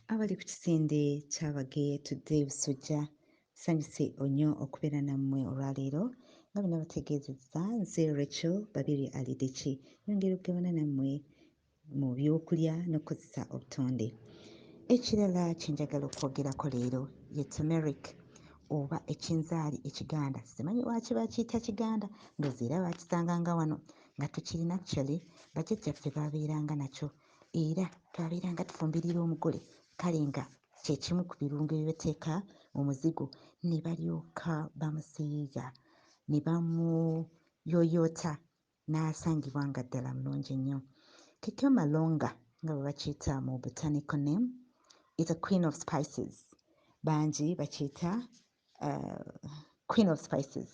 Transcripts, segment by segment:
Abali ku kisinde ky'Abageye Today Busujja, nsanyuse nnyo okubeera nammwe olwaleero. Nga bwe nabategeezezza, nze Rachel Babirye Alideki, nyongera okugabana nammwe mu byokulya n'okukozesa obutonde. Ekirala kye njagala okwogerako leero ye turmeric oba ekinzaali ekiganda. Simanyi lwaki bakiyita kiganda, ndowooza era baakisanganga wano nga tukirina. Actually, bajjajjaffe baabeeranga nakyo era twabeeranga tufumbirira omugole, kale nga kye kimu ku birungo bye bateeka mu muzigo ne balyoka bamusiiga ne bamuyooyoota n'asangibwa nga ddala mulungi nnyo. Curcuma longa nga bwe bakiyita mu botanical name is a queen of spices. Bangi bakiyita queen of spices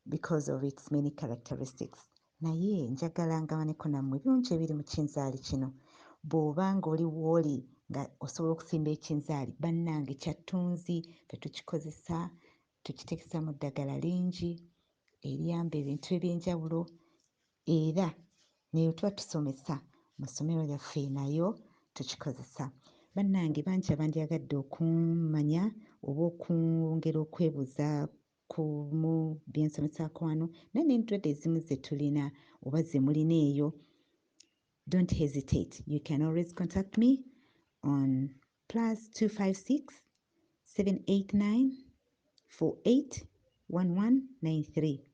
because of its many characteristics. Naye njagala ngabaneko nammwe ebirungi ebiri mu kinzaali kino. Bw'oba ng'oli w'oli nga osobola okusimba ekinzaali, bannange kya ttunzi, ffe tukikozesa, tukiteekesa mu ddagala lingi eriyamba ebintu eby'enjawulo, era ne bwe tuba tusomesa mu ssomero lyaffe nayo tukikozesa. Bannange bangi abandyagadde okummanya oba okwongera okwebuuza ku mu bye nsomesaako wano naye n'endwadde ezimu ze tulina oba ze mulina eyo, don't hesitate. You can always contact me on +256 789 48 1193,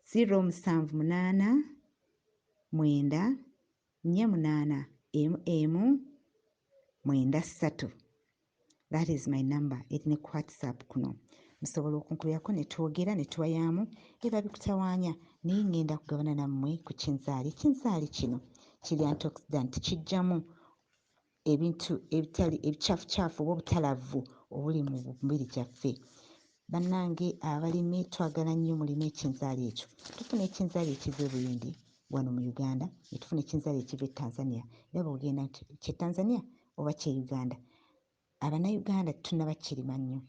078 9 48 11 93. That is my number, eri ne ku WhatsApp kuno. Musobola okunkubirako ne twogera ne tuwayaamu eba bikutawaanya, naye ŋŋenda kugabana nammwe ku kinzaali. Ekinzaali kino kiri antioxidant, kiggyamu ebintu ebitali ebicaafucaafu oba obutalavu obuli mu mibiri gyaffe. Bannange abalimi, twagala nnyo mulime ekinzaali ekyo. Tufuna ekinzaali ekiva e Buyindi wano mu Uganda, ne tufuna ekinzaali ekiva e Tanzania, era bw'ogenda nti kye Tanzania oba kye Uganda. Abannayuganda tetunnaba kirima nnyo.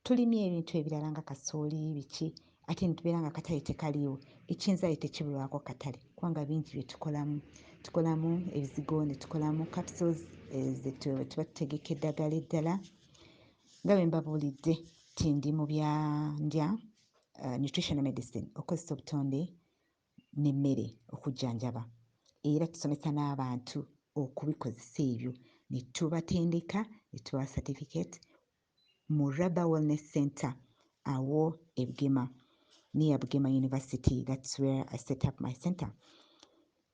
Tulimye ebintu ebirala nga kasooli, biki, ate ne tubeera nga akatale tekaliiwo. Ekinzaali tekibulwako katale kubanga bingi bye tukolamu. Tukolamu ebizigo ne tukolamu capsules ze tuba tutegeka eddagala eddala. Nga bwe mbabuulidde nti ndi mu bya ndya, nutritional medicine, okukozesa obutonde n'emmere okujjanjaba. Era tusomesa n'abantu okubikozesa ebyo ne tubatendeka ne tubawa certificate mu Raba Wellness Center awo e Bugema, near Bugema University. That's where I set up my center.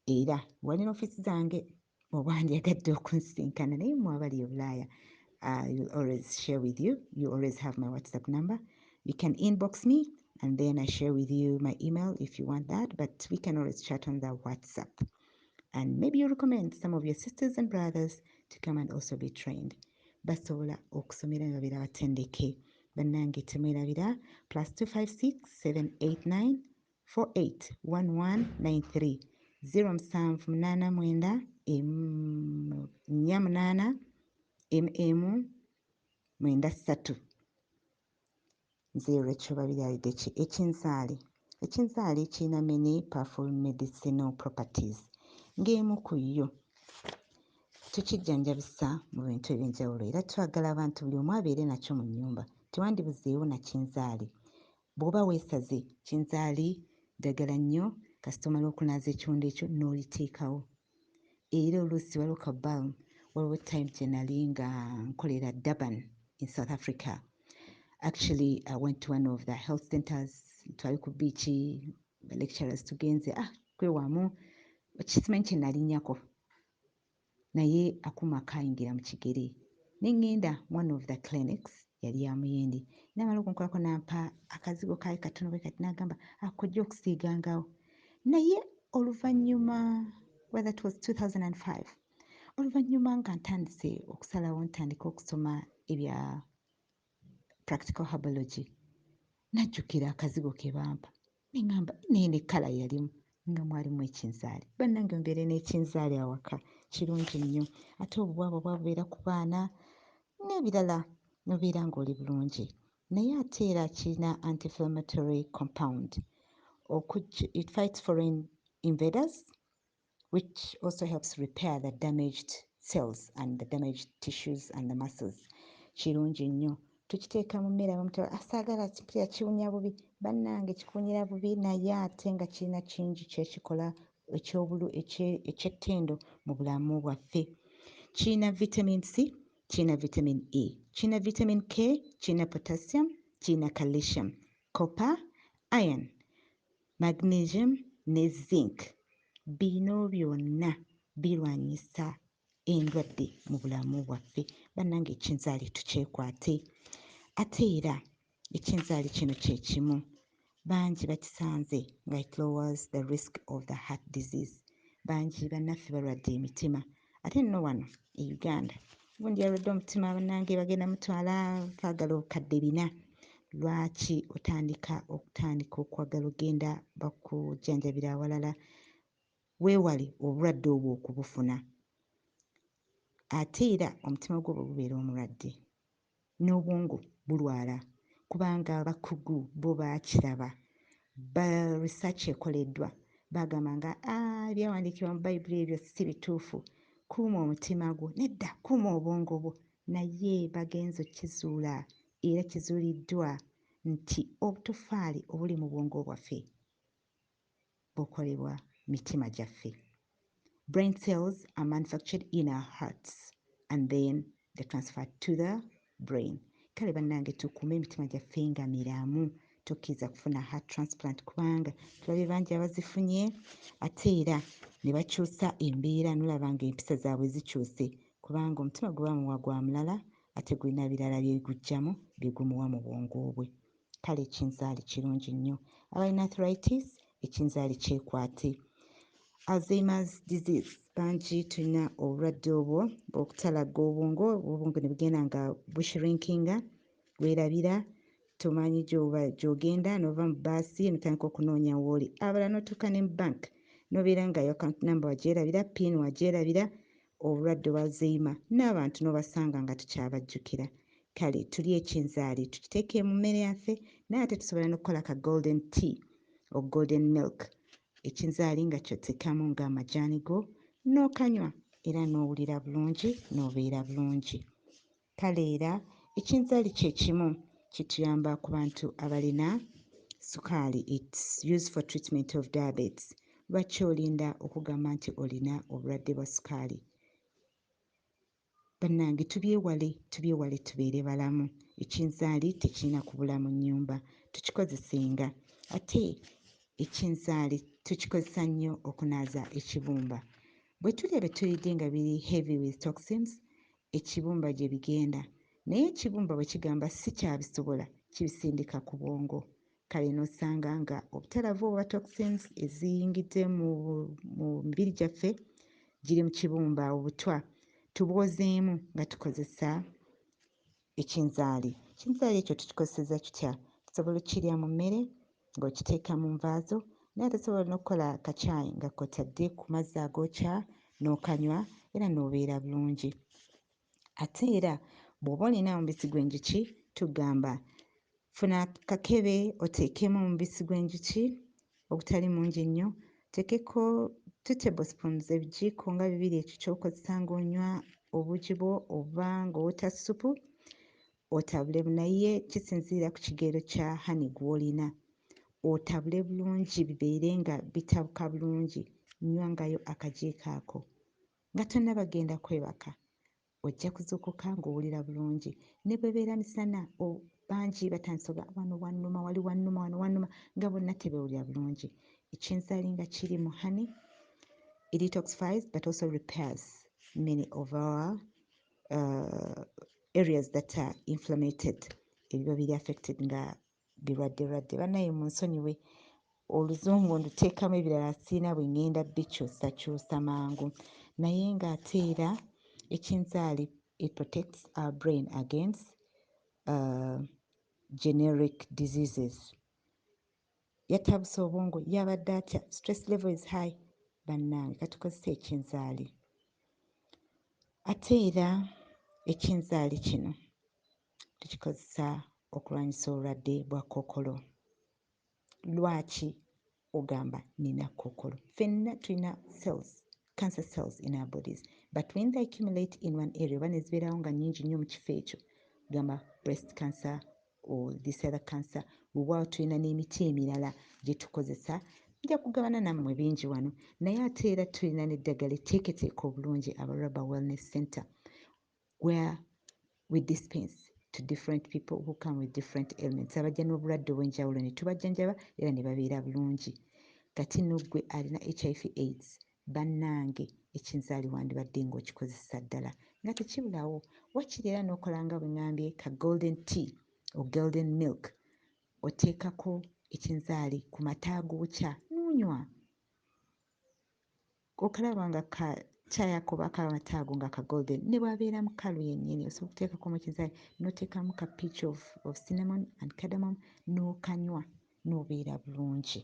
Era wali n'ofiisi zange oba ndyagadde okunsisinkana, naye mmwe abali e Bulaaya, I will always share with you. You always have my WhatsApp number. You can inbox me and then I share with you my email if you want that, but we can always chat on the WhatsApp. And maybe you recommend some of your sisters and brothers to come and also be trained. Basobola okusomera ne babeera batendeke. Bannange temwerabira +256 789 48 1193, 078 9 48 11 93. Nze Rachel Babirye Alideki. Ekinzaali. Ekinzaali kirina many powerful medicinal properties. Ng'emu ku yo, tukijjanjabisa mu bintu eby'enjawulo, era twagala abantu buli omu abeere nakyo mu nnyumba. Tewandibuzeewo na kinzaali. Bw'oba weesaze, kinzaali ddagala nnyo kasita omala okunaaza ekiwundu ekyo n'oliteekawo. Era oluusi waliwo ka balm. Waliwo time gye nali nga nkolera Durban in South Africa. Actually, I went to one of the health centers. Twali ku beach, lecturers tugenze kwewamu, simanyi kye nalinnyako, naye akuuma kaayingira mu kigere ne ŋŋenda one of the clinics, yali ya Muyindi. N'amala okunkolako n'ampa akazigo kaali katono bwe kati, n'agamba ako ojja okusiigangawo. Naye oluvannyuma, well, that was 2005, oluvannyuma nga ntandise okusalawo ntandike okusoma ebya practical herbology, najjukira akazigo ke bampa ne ŋŋamba naye ne colour yalimu nga mwalimu ekinzaali. Bannange, mubeere n'ekinzaali awaka, kirungi nnyo. Ate obubwa bwabubeera ku baana n'ebirala, n'obeera ng'oli bulungi. Naye ate era kirina anti-inflammatory compound. It fights foreign invaders. which also helps repair the damaged cells and the damaged tissues and the muscles. Kirungi nnyo. Tukiteeka mu mmere, abamu asaagala kipya, kiwunya bubi. Bannange, kikunyira bubi, naye ate nga kirina kingi kyekikola ekyobulu ekyettendo mu bulamu bwaffe. Kirina vitamin C, kirina vitamin E, kirina vitamin K, kirina potassium, kirina calcium, copper, iron, magnesium ne zinc. Bino byonna birwanyisa endwadde mu bulamu bwaffe. Bannange, ekinzaali tukyekwate. Ate era ekinzaali kino kye kimu, bangi bakisanze nga it lowers the risk of the heart disease. Bangi bannaffe balwadde emitima, ate nno wano e Uganda gundi yalwadde omutima, bannange, bagenda mutwala baagala 4,000. Lwaki otandika okutandika okwagala ogenda bakujjanjabira awalala? Weewale obulwadde obwo okubufuna. Ate era omutima gwo bwe gubeera omulwadde, n'obwongo bulwala, kubanga abakugu bo baakiraba ba research ekoleddwa, bagamba nga ebyawandiikibwa mu Bayibuli ebyo si bituufu, kuuma omutima gwo, nedda, kuuma obwongo bwo. Naye bagenze okukizuula, era kizuuliddwa nti obutofaali obuli mu bwongo bwaffe bukolebwa mitima gyaffe. Brain cells are manufactured in our hearts and then they transferred to the brain. Kale bannange, tukuume emitima gyaffe nga miramu. Tokkiriza kufuna heart transplant, kubanga tulabye bangi abazifunye, ate era ne bakyusa embeera, nolaba nga empisa zaabwe zikyuse, kubanga omutima gwe bamuwa gwa mulala, ate gulina birala byeguggyamu bye gumuwa mu bwongo bwe. Kale ekinzaali kirungi nnyo. Abalina arthritis, ekinzaali kyekwate. Alzheimer's disease, bangi tulina obulwadde obwo okutalaga obwongo, obwongo ne bugenda nga bushrinkinga, weerabira, tomanyi gy'ogenda, n'ova mu bbaasi notandika okunoonya wooli. Abalala n'otuuka ne mu bank n'obeera nga account number wagyerabira, PIN wagyerabira. Obulwadde bwa Alzheimer, n'abantu n'obasanga nga tukyabajjukira. Kale tulye ekinzaali, tukiteeke mu mmere yaffe, naye ate tusobola n'okukola ka golden tea or golden milk, ekinzaali nga kyoteekamu ng'amajaani go n'okanywa, era n'owulira bulungi, n'obeera bulungi. Kale era ekinzaali kye kimu kituyamba ku bantu abalina sukaali. It's used for treatment of diabetes. Lwaki olinda okugamba nti olina obulwadde bwa sukaali? Bannange, tubyewale, tubyewale, tubeere balamu. Ekinzaali tekirina kubula mu nnyumba, tukikozesenga. Ate ekinzaali tukikozesa nnyo okunaaza ekibumba. Bwe tulya bye tulidde nga biri heavy with toxins, ekibumba gye bigenda, naye ekibumba bwe kigamba si kyabisobola, kibisindika ku bwongo. Kale n'osanga nga obutalavu obwa toxins eziyingidde mu mibiri gyaffe giri mu kibumba, obutwa tubwozeemu nga tukozesa ekinzaali. Ekinzaali ekyo tukikozeseza tutya? Tusobola okukirya mu mmere ng'okiteeka mu nvaazo, naye ate osobola n'okukola kacaayi nga kw'otadde ku mazzi agookya n'okanywa, era n'obeera bulungi. Ate era bw'oba olina omubisi gw'enjuki, tugamba funa kakebe oteekemu omubisi gw'enjuki ogutali mungi nnyo, oteekeko 2 tablespoons, ebijiiko nga 2, ekyo ky'okozesa ng'onywa obuugi bwo oba ng'owota ssupu, otabulemu, naye kisinziira ku kigero kya honey gw'olina. Otabule bulungi bibeere nga bitabuka bulungi. Nywangayo akajiiko ako nga tonnaba genda kwebaka, ojja kuzuukuka ng'owulira bulungi. Ne bw'ebeera misana, bangi batandise oga wano wannuma, wali wannuma, wano wannuma, nga bonna tebeewulira bulungi. Ekinzaali nga kiri mu honey, it detoxifies but also repairs many of our areas that are inflamed, ebiba biri affected nga birwadde lwadde. Bannaye, munsonyiwe, oluzungu nduteekamu ebirala, siina bwe ŋŋenda bikyusakyusa mangu. Naye ng'ate era ekinzaali, it protects our brain against generic diseases. Yatabuse obwongo, yabadde atya? Stress level is high. Bannange, katukozese ekinzaali. Ate era ekinzaali kino tukikozesa okulwanyisa obulwadde bwa kookolo. Lwaki ogamba nina kookolo? Ffenna tulina cells. Cancer cells in our bodies, but when they accumulate in one area, oba ne zibeerawo nga nnyingi nnyo mu kifo ekyo, gamba breast cancer or this other cancer. Weewaawo tulina n'emiti emirala gye tukozesa, nja kugabana nammwe bingi wano, naye ate era tulina n'eddagala etteeketeeke obulungi, aba Rubber Wellness Center, where we dispense to different people who come with different ailments, abajja n'obulwadde obw'enjawulo ne tubajjanjaba era ne babeera bulungi. Kati nno ggwe alina HIV AIDS, bannange, ekinzaali wandibadde ng'okikozesa ddala nga tekibulawo. Wakiri era n'okola nga bwe ŋŋambye, ka golden tea or golden milk, oteekako ekinzaali ku mata agookya n'onywa, okalaba nga ka caayi ako oba k'amata ago nga ka golden. Ne bw'abeera mukalu yennyini, osobola okuteekako mu kinzaali n'oteekamu ka pinch of cinnamon and cardamom n'okanywa n'obeera bulungi.